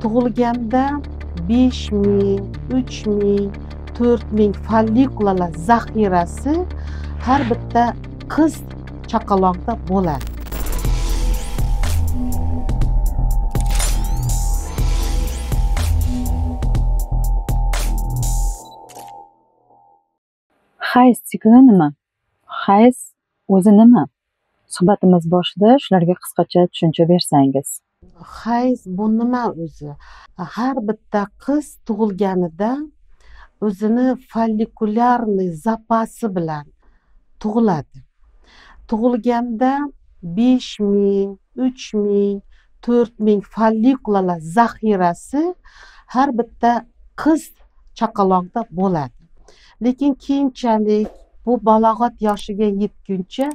Tug'ilganda 5000, 3000, 4000 follikulalar zaxirasi har bitta qiz chaqaloqda bo'ladi. Hayz sikli nima? Hayz o'zi nima? Suhbatimiz boshida shularga qisqacha tushuncha bersangiz. Hayz bu nima o'zi? Har bitta qiz tug'ilganida o'zini follikulyarniy zapasi bilan tug'iladi. Tug'ilganda 5000, 3000, 4000 follikulalar zaxirasi har bitta qiz chaqaloqda bo'ladi. Lekin keyinchalik bu balog'at yoshiga yetguncha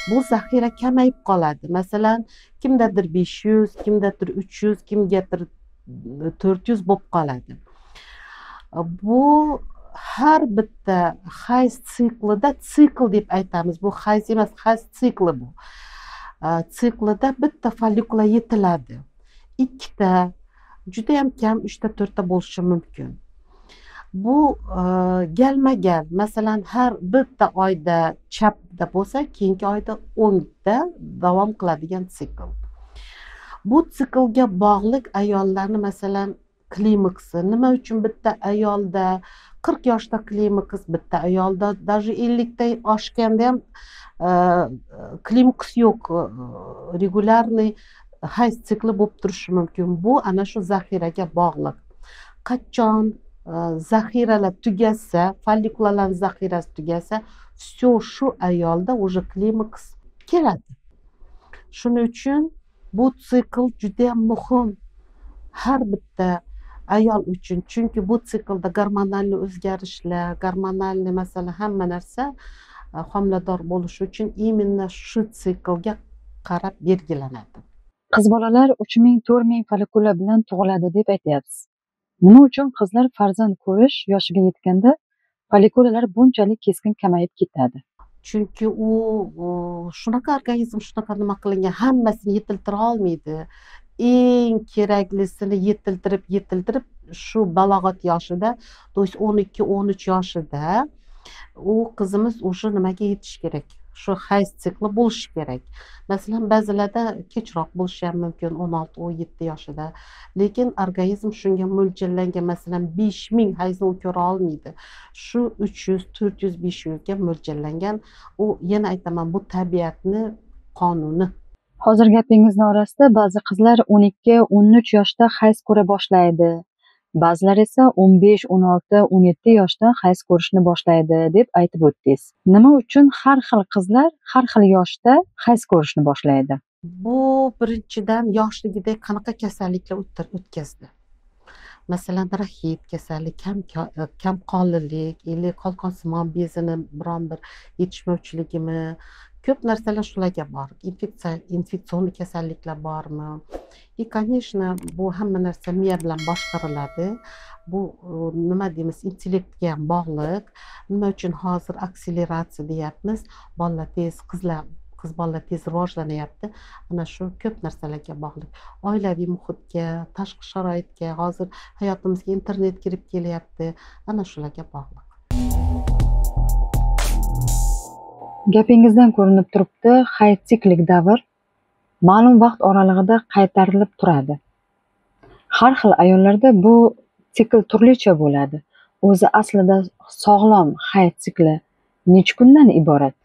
bu zaxira kamayib qoladi. Masalan, kimdadir 500, kimdadir 300, kimgadir 400 bo'lib qoladi. Bu har bitta hayz siklida, sikl deb aytamiz. Bu hayz emas, hayz sikli bu. Siklida bitta follikula yetiladi. Ikkita, juda ham kam 3 ta 4 ta bo'lishi mumkin. Bu galma-gal, masalan, har bitta oyda chapda bo'lsa, keyingi oyda o'ngda davom qiladigan sikl. Bu siklga bog'liq ayollarni, masalan, klimaksi, nima uchun bitta ayolda 40 yoshda klimaks, bitta ayolda даже 50 ta oshganda ham klimaks yo'q, regularniy hayz sikli bo'lib turishi mumkin. Bu ana shu zaxiraga bog'liq. Qachon zaxiralar tugasa, follikulalar zaxirasi tugasa, всё shu ayolda уже klimaks keladi. Shuning uchun bu sikl juda ham muhim har bitta ayol uchun, chunki bu siklda gormonal o'zgarishlar, gormonal masalan hamma narsa homilador bo'lish uchun именно shu siklga qarab belgilanadi. Qiz bolalar 3000, 4000 follikula bilan tug'iladi deb aytyapsiz. Nima uchun qizlar farzand ko'rish yoshiga yetganda follikulalar bunchalik keskin kamayib ketadi? Chunki u shunaqa organizm shunaqa nima qilingan, hammasini yetiltira olmaydi. Eng keraklisini yetiltirib shu balog'at yoshida, to есть 12-13 yoshida u qizimiz o'sha nimaga yetish kerak? Shu hayz sikli bo'lishi kerak. Masalan, ba'zilarda kechroq bo'lishi ham mumkin, 16-17 yoshida. Lekin organizm shunga mo'ljallangan, masalan, 5000 hayzni u ko'ra olmaydi. Shu 300, 400, 500 ga mo'ljallangan. U yana aytaman, bu tabiatni qonuni. Hozir gapingizni orasida ba'zi qizlar 12-13 yoshda hayz ko'ra boshlaydi. Ba'zilar esa 15, 16, 17 yoshda hayz ko'rishni boshlaydi deb aytib o'tdingiz. Nima uchun har xil qizlar har xil yoshda hayz ko'rishni boshlaydi? Bu birinchidan yoshligida qanaqa kasalliklar o'tkazdi. Masalan, raxit kasallik, kamqonlilik, ili qalqonsimon bezini biron bir yetishmovchiligimi, ko'p narsalar shularga bor. Infeksion kasalliklar bormi? И, конечно, bu hamma narsa miya bilan boshqariladi. Bu nima deymiz, intellektga ham bog'liq. Nima uchun hozir akseleratsiya deyapmiz? Bolalar tez, qiz bolalar tez rivojlanyapti. Ana shu ko'p narsalarga bog'liq. Oilaviy muhitga, tashqi sharoitga, hozir hayotimizga internet kirib kelyapti. Ana shularga bog'liq. Gapingizdan ko'rinib turibdi, hayz siklik davr ma'lum vaqt oralig'ida qaytarilib turadi. Har xil ayollarda bu sikl turlicha bo'ladi. O'zi aslida sog'lom hayz sikli necha kundan iborat?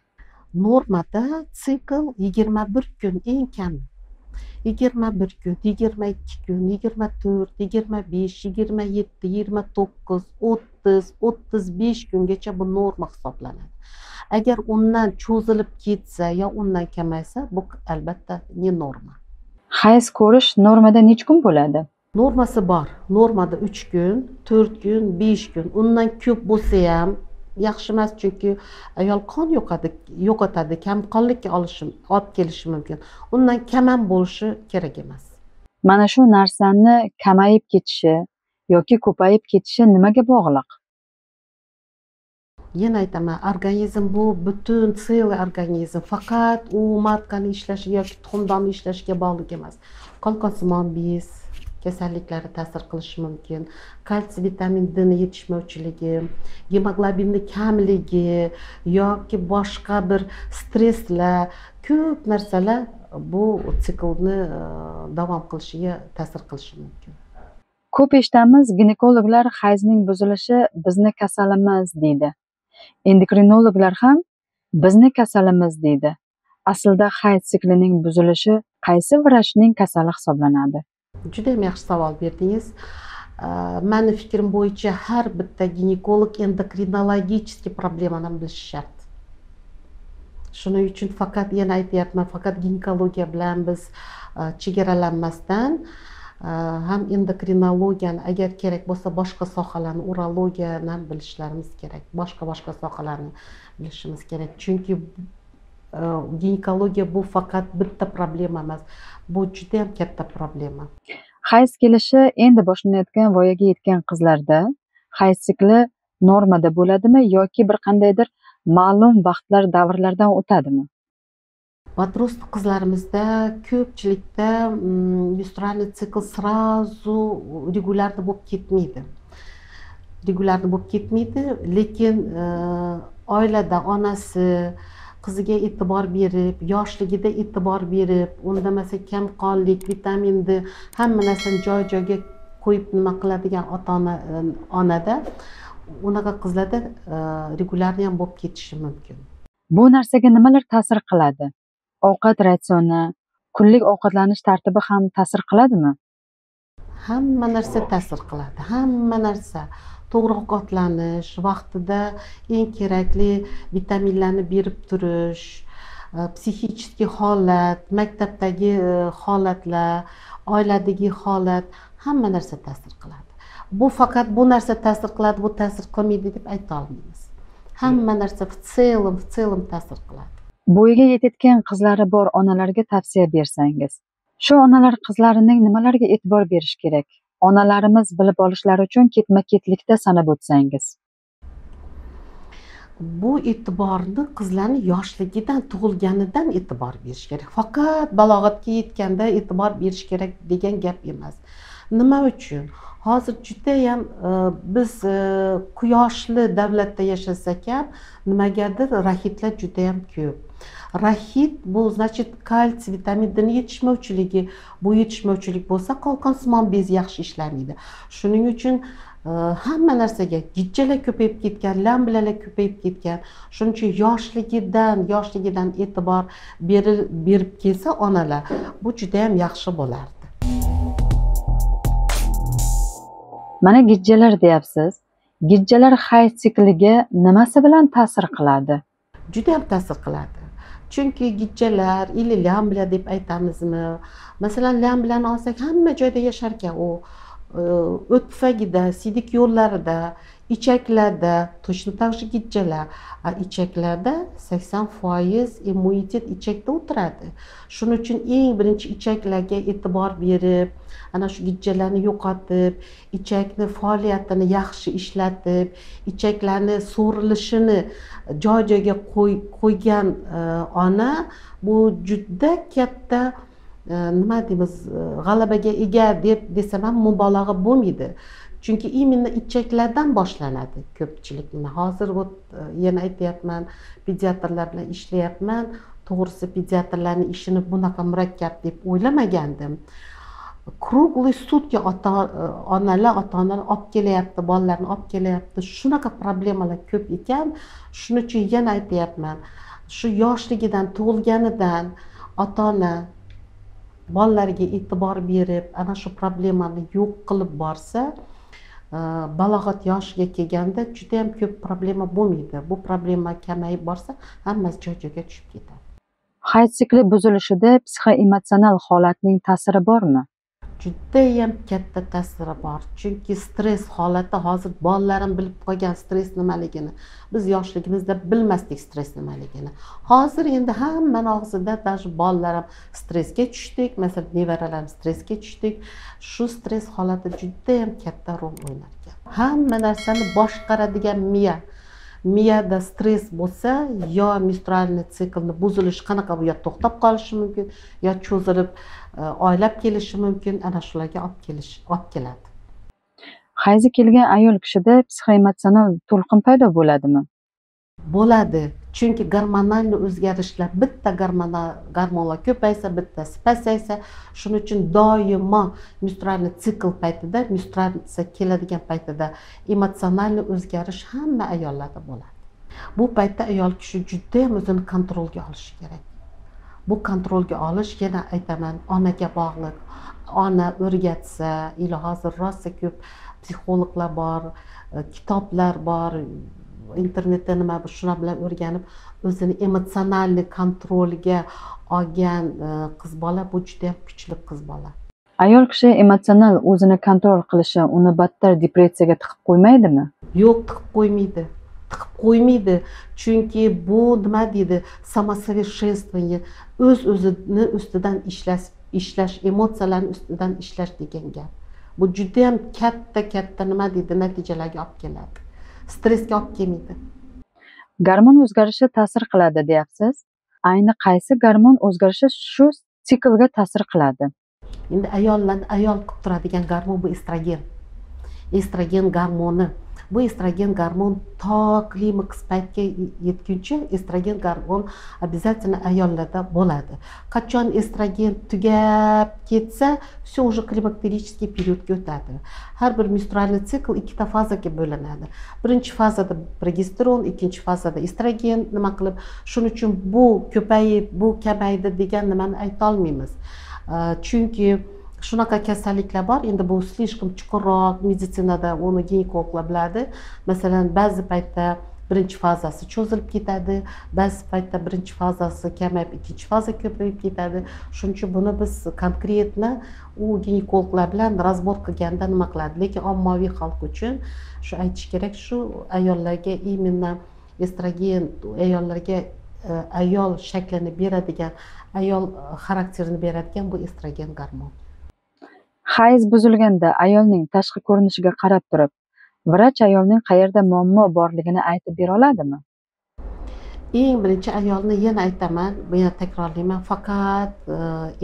Normada sikl 21 kun eng kami. 21 kun, 22 kun, 24, 25, 27, 29, 30, 35 kungacha bu norma hisoblanadi. Agar undan cho'zilib ketsa yo undan kamaysa, bu albatta ne norma. Hayz ko'rish normada necha kun bo'ladi? Normasi bor. Normada 3 kun, 4 kun, 5 kun. Undan ko'p bo'lsa ham yaxshi emas, chunki ayol qon yo'qotadi, kamqonlikka olib kelishi mumkin. Undan kam ham bo'lishi kerak emas. Mana shu narsani kamayib ketishi yoki ko'payib ketishi nimaga bog'liq? Yana aytaman, organizm bu butun целый organizm. Faqat u matkani ishlashiga yoki tuxumdonni ishlashiga bog'liq emas. Qalqonsimon bez kasalliklari ta'sir qilishi mumkin, kalsiy, vitamin D ni yetishmovchiligi, gemoglobinni kamligi yoki boshqa bir stresslar, ko'p narsalar bu siklni davom qilishiga ta'sir qilishi mumkin. Ko'p eshitamiz, ginekologlar hayzning buzilishi bizni kasalimiz deydi. Endokrinologlar ham bizni kasalimiz deydi. Aslida hayz siklining buzilishi qaysi vrachning kasali hisoblanadi? Juda ham yaxshi savol berdingiz. Meni fikrim bo'yicha har bitta ginekolog endokrinologический problemani bilishi shart. Shuning uchun faqat, yana aytyapman, faqat ginekologiya bilan biz chegaralanmasdan ham endokrinologiyani, agar kerak bo'lsa boshqa sohalarni, urologiyani ham bilishlarimiz kerak, boshqa sohalarni bilishimiz kerak. Chunki ginekologiya bu faqat bitta problema emas, bu juda ham katta problema. Hayz kelishi endi boshlanayotgan, voyaga yetgan qizlarda hayz sikli normada bo'ladimi yoki bir qandaydir ma'lum vaqtlar, davrlardan o'tadimi? Подросток qizlarimizda ko'pchilikda menstruальный цикл сразу регулярно bo'lib ketmaydi. Регулярно bo'lib ketmaydi, lekin oilada onasi qiziga e'tibor berib, yoshligida e'tibor berib, unda masalan kamqonlik, vitamin D, hamma narsani joy-joyga qo'yib nima qiladigan ota-ona, onada unaqa qizlarda regularni ham bo'lib ketishi mumkin. Bu narsaga nimalar ta'sir qiladi? Ovqat ratsioni, kunlik ovqatlanish tartibi ham ta'sir qiladimi? Hamma narsa ta'sir qiladi, hamma narsa. To'g'ri ovqatlanish, vaqtida eng kerakli vitaminlarni berib turish, psixik holat, maktabdagi holatlar, oiladagi holat, hamma narsa ta'sir qiladi. Bu faqat bu narsa ta'sir qiladi, bu ta'sir qilmaydi deb ayta olmaymiz. Hamma narsa в целом ta'sir qiladi. Bo'yiga yetayotgan qizlari bor onalarga tavsiya bersangiz, shu onalar qizlarining nimalarga e'tibor berish kerak? Onalarimiz bilib olishlari uchun ketma-ketlikda sanab o'tsangiz. Bu e'tiborni qizlarni yoshligidan, tug'ilganidan e'tibor berish kerak. Faqat balog'atga yetganda e'tibor berish kerak degan gap emas. Nima uchun? Hozir judayam biz quyoshli davlatda yashasak ham nimagadir raxitlar judayam ko'p. Raxit bu значит kalsiy, vitamin D yetishmovchiligi. Bu yetishmovchilik bo'lsa qalqonsimon bez yaxshi ishlamaydi. Shuning uchun hamma narsaga gijjalar ko'payib ketgan, lambalar ko'payib ketgan. Shuning uchun yoshligidan e'tibor berib kelsa onalar, bu juda ham yaxshi bo'lardi. Mana gijjalar deyapsiz. Gijjalar hayz sikliga nimasi bilan ta'sir qiladi? Juda ham ta'sir qiladi. Chunki gijjalar ili lambla deb aytamizmi? Masalan, lamblani olsak hamma joyda yashar ekan u. O't pufagida, siydik yo'llarida, ichaklarda, точно так же gijjalar. Ichaklarda 80% immunitet ichakda o'tiradi. Shuning uchun eng birinchi ichaklarga e'tibor berib, ana shu gijjalarni yo'qotib, ichakni faoliyatini yaxshi ishlatib, ichaklarni so'rilishini joy-joyga qo'ygan ona bu juda katta nima deymiz, g'alabaga ega deb desam ham mubolag'a bo'lmaydi. Chunki именно ichaklardan boshlanadi ko'pchilik. Hozir yana aytyapman, pediatrlar bilan ishlayapman. To'g'risi pediatrlarning ishini bunaqa murakkab deb o'ylamagandim. Круглый сутки onalar, ota-onalar olib kelyapti, bolalarni olib kelyapti. Shunaqa problemalar ko'p ekan. Shuning uchun yana aytyapman, shu yoshligidan, tug'ilganidan ota-ona bolalarga e'tibor berib, ana shu problemani yo'q qilib borsa, balog'at yoshiga kelganda juda ham ko'p problema bo'lmaydi. Bu problema kamayib borsa, hammasi joy-joyga tushib ketadi. Hayz sikli buzilishida psixoemotsional holatning ta'siri bormi? Judayam katta ta'siri bor. Chunki stress holati, hozir bolalarim bilib qolgan stress nimaligini. Biz yoshligimizda bilmasdik stress nimaligini. Hozir endi hammani og'zida, даже bolalarim stressga tushdik, masalan, nevaralarim stressga tushdik. Shu stress holati judayam katta rol o'ynar ekan. Hamma narsani boshqaradigan miya. Miyada stress bo'lsa, yo menstrualniy siklni buzilishi qanaqa, bu yo to'xtab qolishi mumkin, yo cho'zilib oylab kelishi mumkin, ana shularga olib keladi. Hayzi kelgan ayol kishida psixoemotsional to'lqin paydo bo'ladimi? Bo'ladi. Chunki gormonal o'zgarishlar, bitta gormonlar ko'paysa, bittasi pasaysa, shuning uchun doimo menstrualniy sikl paytida, menstruatsiya keladigan paytida emotsional o'zgarish hamma ayollarda bo'ladi. Bu paytda ayol kishi juda ham o'zini kontrolga olishi kerak. Bu kontrolga olish, yana aytaman, onaga bog'liq. Ona o'rgatsa, ila hozir rosa ko'p psixologlar bor, kitoblar bor, internetda nima shular bilan o'rganib o'zini emotsional kontrolga olgan qiz bola, bu juda ham kuchli qiz bola. Ayol kishi emotsional o'zini kontrol qilishi uni battar depressiyaga tiqib qo'ymaydimi? Yo'q, tiqib qo'ymaydi. Tiqib qo'ymaydi. Chunki bu nima deydi, самосовершенствование, o'z-o'zini ustidan ishlash, emotsiyalarni ustidan ishlash degan gap. Bu juda ham katta nima deydi, natijalarga olib keladi. Stressga olib kelmaydi. Gormon o'zgarishi ta'sir qiladi deyapsiz. Ayni qaysi gormon o'zgarishi shu siklga ta'sir qiladi? Endi ayollarni ayol qilib turadigan gormon bu estrogen. Estrogen gormoni. Bu estrogen gormon to klimaks paytga yetguncha estrogen gormon обязательно ayollarda bo'ladi. Qachon estrogen tugab ketsa, все уже klimakterический periodga o'tadi. Har bir menstrualniy sikl ikkita fazaga bo'linadi. Birinchi fazada progesteron, ikkinchi fazada estrogen nima qilib, shuning uchun bu ko'payib, bu kamaydi degan nimani ayta olmaymiz. Chunki shunaqa kasalliklar bor, endi bu слишком chuqurroq meditsinada uni ginekologlar biladi. Masalan, ba'zi paytda birinchi fazasi cho'zilib ketadi, ba'zi paytda birinchi fazasi kamayib, ikkinchi faza ko'payib ketadi. Shuning uchun buni biz konkretно u ginekologlar bilan разбор qilganda nima qiladi. Lekin ommaviy xalq uchun shu aytish kerak, shu ayollarga именно estrogen ayollarga ayol shaklini beradigan, ayol xarakterini beradigan bu estrogen gormon. Hayz buzilganda ayolning tashqi ko'rinishiga qarab turib, vrach ayolning qayerda muammo borligini aytib bera oladimi? Eng birinchi ayolni yana aytaman, yana takrorlayman, faqat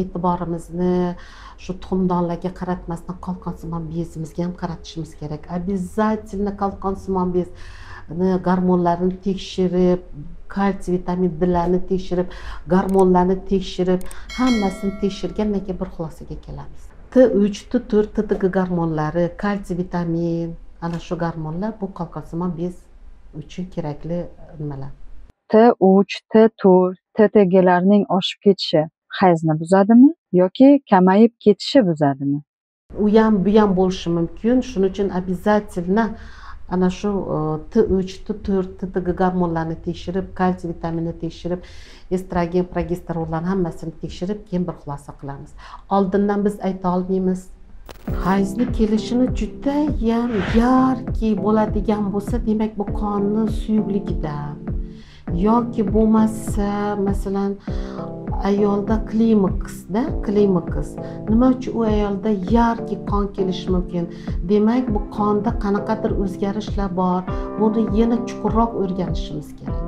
e'tiborimizni shu tuxumdonlarga qaratmasdan qalqonsimon bezimizga ham qaratishimiz kerak. Обязательно qalqonsimon bezni gormonlarini tekshirib, kalsiy, vitamin D'larni tekshirib, gormonlarni tekshirib, hammasini tekshirgandan keyin bir xulosaga kelamiz. T3, T4, TTG gormonlari, kalsiy, vitamin, ana shu gormonlar bu qalqonsimon bez uchun kerakli nimalar. T3, T4, TTGlarning oshib ketishi hayzni buzadimi yoki kamayib ketishi buzadimi? U ham bu ham bo'lishi mumkin. Shuning uchun обязательно ana shu T3, T4, TTG gormonlarini tekshirib, kalsiy, vitaminni tekshirib, estrogen, progesteronlarni hammasini tekshirib, keyin bir xulosa qilamiz. Oldindan biz ayta olmaymiz. Hayzni kelishini judayam yarki bo'ladigan bo'lsa, demak bu qonni suyuqligidan yoki bo'lmasa, masalan, ayolda klimaksda, klimaks. Nima uchun u ayolda yarki qon kelishi mumkin? Demak, bu qonda qanaqadir o'zgarishlar bor. Buni yana chuqurroq o'rganishimiz kerak.